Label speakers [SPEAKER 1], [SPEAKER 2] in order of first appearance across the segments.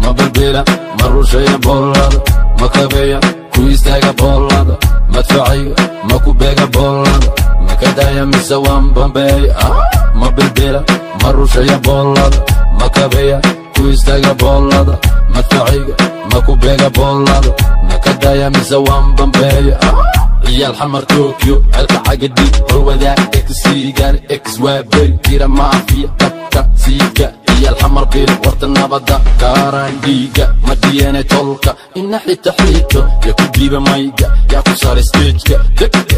[SPEAKER 1] Ma bilbila, ma rusheeya boolada, ma kabeeya ku istaaga boolada, madfaciga ma ku beega boolada, ma ka daaya mise waan bambeeya? Ma bilbila, ma rusheeya boolada, ma kabeeya ku istaaga boolada, madfaciga ma ku beega boolada, ma ka daaya mise waan bambeeya? Ciyaal Xamar Tokyo, celka cagadhiig, horwadaag X-sigaar X waa beri jira, maafiya dabka siiga. Ciyaal Xamar bil warta nabada kaaraan dhiiga, ma dhiyene tolka ina xita xiito ya ku dhiiba mayga yaa ku saaray stageka degde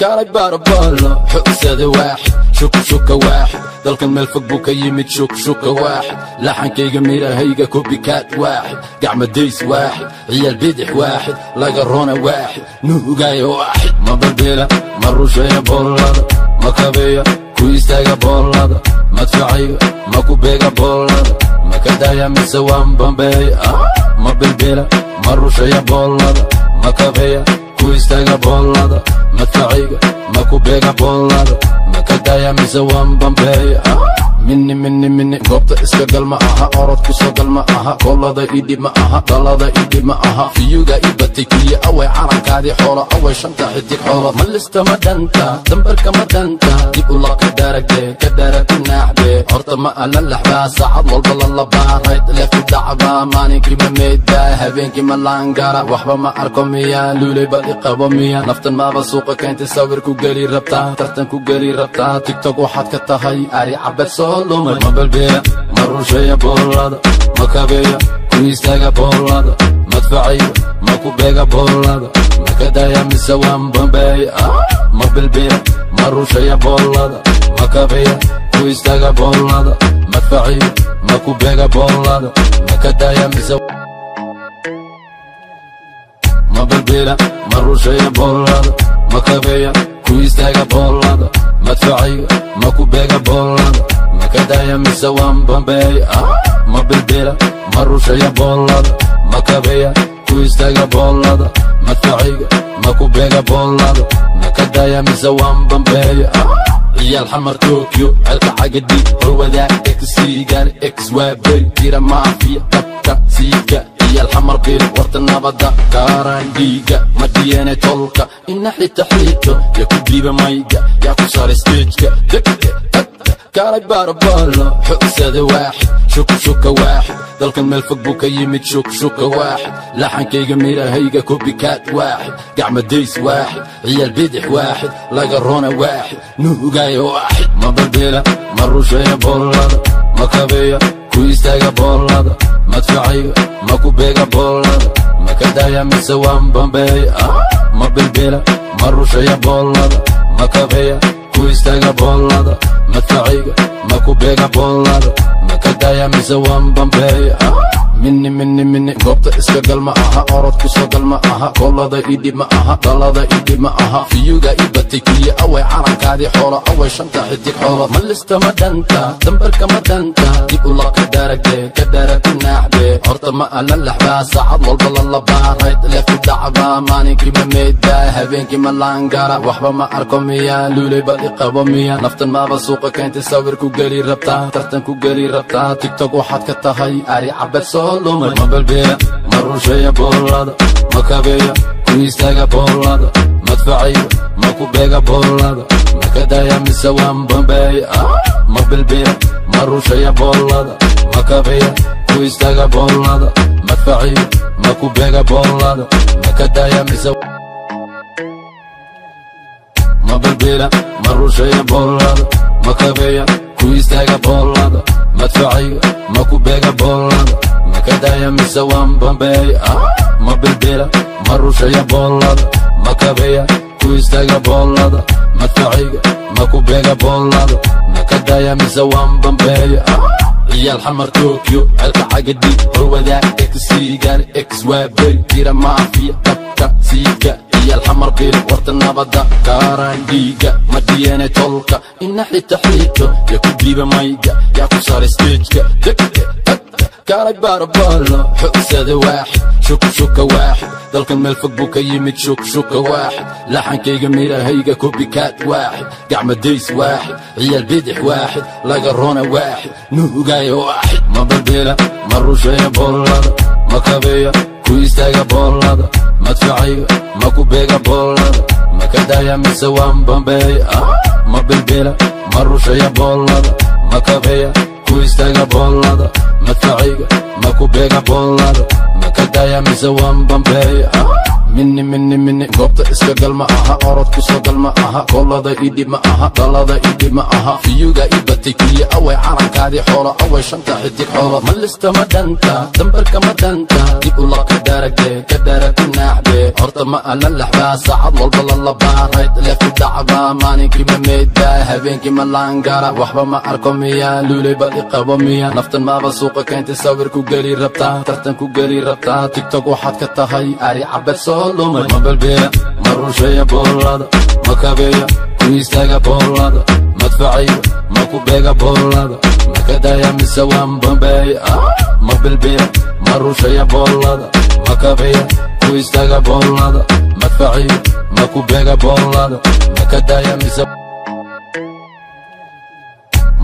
[SPEAKER 1] kaalay baarabalo xugsada waaxid shukshuka waaxid. Dalkan meel fog buu ka yimid shukshuka waaxid, laxankayga mirahayga kobikaad waaxid, gacmadays waaxid, ciyaal bidix waaxid, laga rona waaxid, nuugaayo waaxid. Ma balbila, ma rusheeya boolada, ma kabeeya ku istaaga boolada, madfaciga ma ku beega boolada, ma ka daaya mise waan bambeeya? Ma bilbila, ma rusheeya boolada, ma kabeeya ku istaaga boolada, madfaciga ma ku beega boolada, ma ka daaya mise waan bambeeya? Mini mini mini goobta iska gal ma aha, orod ku soo gal ma aha, koolada idhib ma aha, dhalada idhib ma aha, fiyuga i batay kuliya. Away calankaadii xoolo, away shanta xidig xoolo, ma lista ma dhanta dambarka ma dhanta dib ula ka daragde ka darag ku naaxde. Horta ma ala laxbaa, saacad walba la labaa, rayd leefku dhacbaa, maalinkii ma meydbaa, habeenkii ma laangara, waxba ma arko miya, luuley bal i qabo miya, naftan maaba suuqa keentay, sawir ku geli rabtaa, tartan ku geli rabtaa, TikTok waxaad ka tahay ari cabed soo lumay. Ma balbeeya, ma rusheeya boolada, ma kabeeya ku istaaga boolada, madfaciga ma ku beega boolada, ma ka daaya mise waan bambeeya? Ma bilbiya, ma rusheeya boolada, ma kabeeya ku istaaga boolada, madfaciga ma ku beega boolada, ma ka daaya mise? Ma bilbila, ma rusheeya boolada, ma kabeeya ku istaaga boolada, madfaciga ma ku beega boolada, ma ka daaya mise waan bambeeya? Ma bilbila, ma rusheeya boolada, ma kabeeya ku istaaga boolada, madfaciga ma ku beega boolada, ma ka daaya mise waan bambeeya? Ciyaal Xamar Tokyo, celka cagadhiig, horwadaag X-sigaar X waa beri jira, maafiya dabka siiga. Ciyaal Xamar bil warta nabada kaaraan dhiiga, ma dhiyene tolka ina xita xiito ya ku dhiiba mayga yaa ku saaray stageka degde kaalay baarabalo xugsada waaxid shukshuka waaxid. Dalkan meel fog buu ka yimid shukshuka waaxid, laxankayga mirahayga kobikaad waaxid, gacmadays waaxid, ciyaal bidix waaxid, laga rona waaxid, nuugaayo waaxid. Ma balbila, ma rusheeya boolada, ma kabeeya ku istaaga boolada, madfaciga ma ku beega boolada, ma ka daaya mise waan bambeeya? Ma bilbila, ma rusheeya boolada, ma kabeeya ku istaaga boolada, madfaciga ma ku beega boolada, ma ka daaya mise waan bambeeya? Mini mini mini goobta iska gal ma aha, orod ku soo gal ma aha, koolada idhib ma aha, dhalada idhib ma aha, fiyuga i batay kuliya. Away calankaadii xoolo, away shanta xidig xoolo, ma lista ma dhanta dambarka ma dhanta dib ula ka daragde ka darag ku naaxde. Horta ma ala laxbaa, saacad walba la labaa, rayd leefku dhacbaa, maalinkii ma meydbaa, habeenkii ma laangara, waxba ma arko miya, luuley bal i qabo miya, naftan maaba suuqa keentay, sawir ku geli rabtaa, tartan ku geli rabtaa, TikTok waxaad ka tahay ari cabed soo lumay. Ma balbeeya, ma rusheeya boolada, ma kabeeya ku istaaga boolada, madfaciga ma ku beega boolada, ma ka daaya mise waan bambeeya? Ma bilbiya, ma rusheeya boolada, ma kabeeya ku istaaga boolada, madfaciga ma ku beega boolada, ma ka daaya mise? Ma bilbila, ma rusheeya boolada, ma kabeeya ku istaaga boolada, madfaciga ma ku beega boolada, ma ka daaya mise waan bambeeya? Ma bilbila, ma rusheeya boolada, ma kabeeya ku istaaga boolada, madfaciga ma ku beega boolada, ma ka daaya mise waan bambeeya? Ciyaal Xamar Tokyo, celka cagadhiig, horwadaag X-sigaar X waa beri jira, maafiya dabka siiga. Ciyaal Xamar bil warta nabada kaaraan dhiiga, ma dhiyene tolka ina xita xiito ya ku dhiiba mayga yaa ku saaray stageka degde kaalay baarabalo xugsada waaxid shukshuka waaxid. Dalkan meel fog buu ka yimid, shukshuka waaxid. Laxankayga mirahayga copycat waaxid. Gacmadays waaxid, ciyaal bidix waaxid, laga roona waaxid, nuugaayo waaxid. Ma balbeela, ma rusheeya boolada, ma kabeeya ku istaaga boolada, madfacayga ma ku beega boolada, ma ka daaya mise waan bambeeya. Ma bilbila, ma rusheeya boolada, ma kabeeya ku istaaga boolada, madfacayga ma ku beega boolada, ma ka daaya mise waan bambeeya. Mini mini mini goobta iska gal ma aha, orod ku soo gal ma aha, koolada idhib ma aha, dhalada idhib ma aha, fiyuga i batay kulli away calankaadii xoolo away shanta xidig xoolo. Ma lista ma dhanta, dambarka ma dhanta, dib u lab ka daragde, ka darag ku naaxde. Horta ma ala laxbaa, saacad walba la labaa, right left u dhacbaa, maalinkii ma meydbaa, habeenkii ma laangara, waxba ma arko miya, luuley bal i qabo miya, naftan maaba suuqa keentay, sawir ku geli rabtaa, tartan ku geli rabtaa, TikTok waxaad ka tahay ari cabed soo lumay. Ma balbeela, ma rusheeya boolada, ma kabeeya ku istaaga boolada, madfacayga ma ku beega boolada, ma ka daaya mise waan bambeeya. Ma bilbeela, ma rusheeya boolada, ma kabeeya ku istaaga boolada, madfacayga ma ku beega boolada, ma ka daaya mise.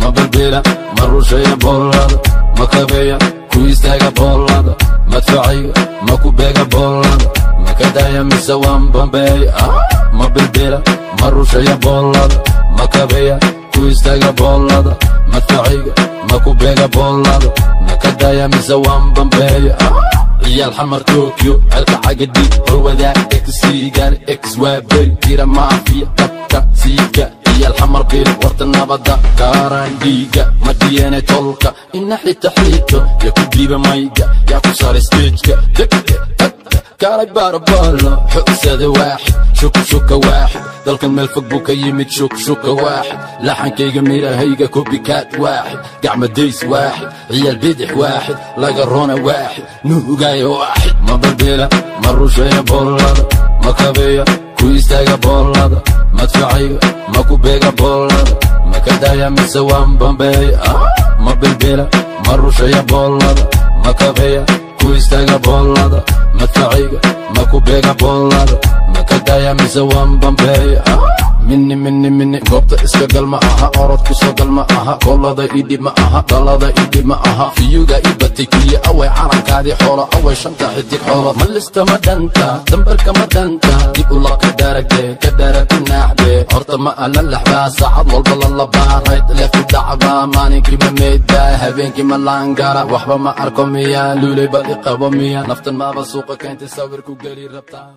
[SPEAKER 1] Ma bilbila, ma rusheeya boolada, ma kabeeya ku istaaga boolada, madfacayga ma ku beega boolada, ma ka daaya mise waan bambeeya. Ma bilbila, ma rusheeya boolada, ma kabeeya ku istaaga boolada, madfacayga ma ku beega boolada, ma ka daaya mise waan bambeeya. Ciyaal Xamar Tokyo, celka cagadhiig, horwadaag xsiigaan x waa beri jira, maafiya dabka siidka, ciyaal Xamar bil warta nabada kaaraan dhiiga ma dhiyene tolka ina xita xiito yaa ku dhiiba mayga yaa ku saaray stageka degde tagta kaalay baarabalo xugsada waaxid, shukshuka waaxid. Dalkan meel fog buu ka yimid, shukshuka waaxid. Laxankayga mirahayga copycat waaxid. Gacmadays waaxid, ciyaal bidix waaxid, laga roona waaxid, nuugaayo waaxid. Ma balbeela, ma rusheeya boolada, ma kabeeya ku istaaga boolada, madfacayga ma ku beega boolada, ma ka daaya mise waan bambeeya. Ma bilbila, ma rusheeya boolada, ma kabeeya ku istaaga boolada, madfacayga ma ku beega boolada, ma ka daaya mise waan bambeeya. Mini mini mini goobta iska gal ma aha, orod ku soo gal ma aha, koolada idhib ma aha, dhalada idhib ma aha, fiyuga i batay kulli away calankaadii xoolo away shanta xidig xoolo. Ma lista ma dhanta, dambarka ma dhanta, dib u lab ka daragde, ka darag ku naaxde. Horta ma ala laxbaa, saacad walba la labaa, right left u dhacbaa, maalinkii ma meydbaa, habeenkii ma laangara, waxba ma arko miya, luuley bal i qabo miya, naftan maaba suuqa keentay, sawir ku geli rabtaa.